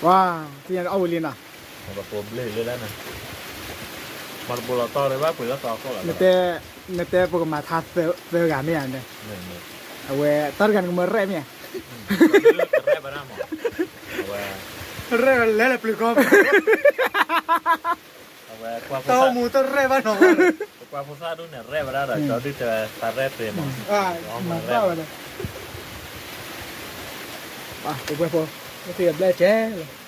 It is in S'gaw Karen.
ဝါ, သ့ၣ်ညါအီၣ်ဝံၤလံနီၤ, ပဘျ့လၢလၢန့ၣ်, မၤတဘိလီၤတီၢ်လၢဘၣ်ပှ့ၤလီၤတီၢ်အဃိလီၤ, နတဲ, နတဲပကမၤထါသၢဂၤမ့ၢ်ဧါန့ၣ်, အဝဲတၢ်တဂၤနကမၢရဲၣ်မ့ၢ်ဧါ, ရဲၣ်ဝဲလဲၤလၢပျုၤကီၢ်, တၢ်အိၣ်မူတရဲၣ်ဘၣ်နီၤ, ပကွၢ်ဖိသၣ်ဒိၣ်န့ၣ်ရဲၣ်ဝဲဒၣ်ဒီး ကၠီဒုၣ်တဲဝဲသးရဲၣ်တ့ၢ်မး, မၤဘၣ်ဝဲဒၣ်, ပကွၢ်ဖိ, ပသ့ၣ်ဘျဲၣ်ကဲလီၤ